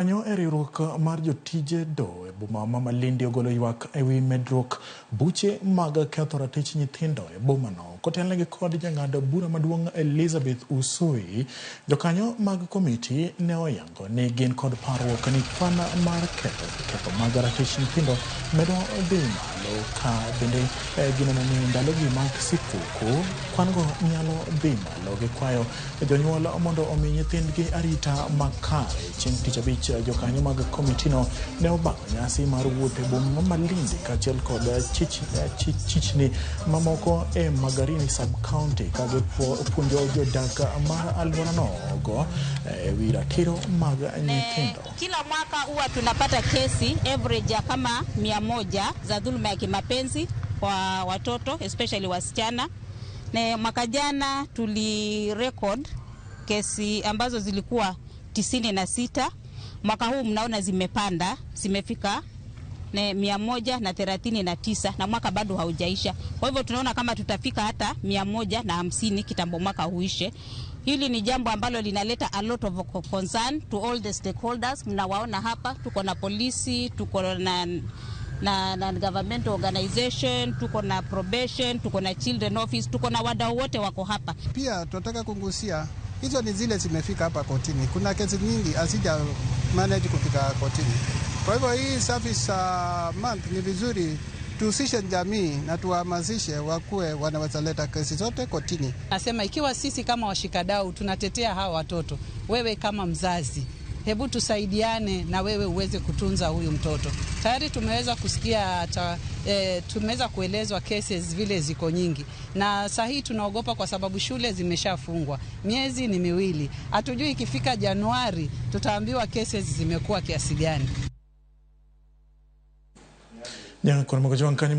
Kanyo e riwruok mar jotije doho e boma ma Malindi ogolo ywak ewi medruok buche mag ketho ratich nyithindo e bomano. Kotelnegi kod jang'ad bura maduong' Elizabeth Usui, jokanyo mag komiti ne oyango ni gin kod parruok ni kwan mar ketho mag ratich nyithindo medo dhi malo ka bende gineno ni ndalogi mag sikuku kwan go nyalo dhi malo. Gikwayo jonyuol mondo omi nyithindgi arita makare. Chieng' tich abich jokanyo mag komitino ne obango nyasi mar wuoth e boma ma Malindi kaachiel kod chichni mamoko e Magarini sub-county ka gipuonjo jodak mar alworano go e wi ratiro mag nyithindo. Kila mwaka huwa tunapata kesi average ya kama 100 za dhuluma ya kimapenzi kwa watoto, especially wasichana. Na mwaka jana tuli record kesi ambazo zilikuwa 96. Mwaka huu mnaona zimepanda, zimefika 139 na mwaka bado haujaisha. Kwa hivyo tunaona kama tutafika hata 150 kitambo mwaka huishe. Hili ni jambo ambalo linaleta a lot of concern to all the stakeholders. Mnawaona hapa, tuko na polisi, tuko na government organization, tuko na probation, tuko na children office, tuko na wadau wote wako hapa. Pia tunataka kugusia hizo ni zile zimefika hapa kotini. Kuna kesi nyingi hazija manage kufika kotini. Kwa hivyo hii service month ni vizuri tuhusishe jamii na tuwahamasishe wakuwe wanaweza leta kesi zote kotini. Nasema ikiwa sisi kama washikadau tunatetea hawa watoto, wewe kama mzazi, hebu tusaidiane na wewe uweze kutunza huyu mtoto. Tayari tumeweza kusikia tumeweza kuelezwa cases vile ziko nyingi, na saa hii tunaogopa kwa sababu shule zimeshafungwa, miezi ni miwili, hatujui ikifika Januari tutaambiwa cases zimekuwa kiasi gani. Nyakwar Mogochwang' kanyo.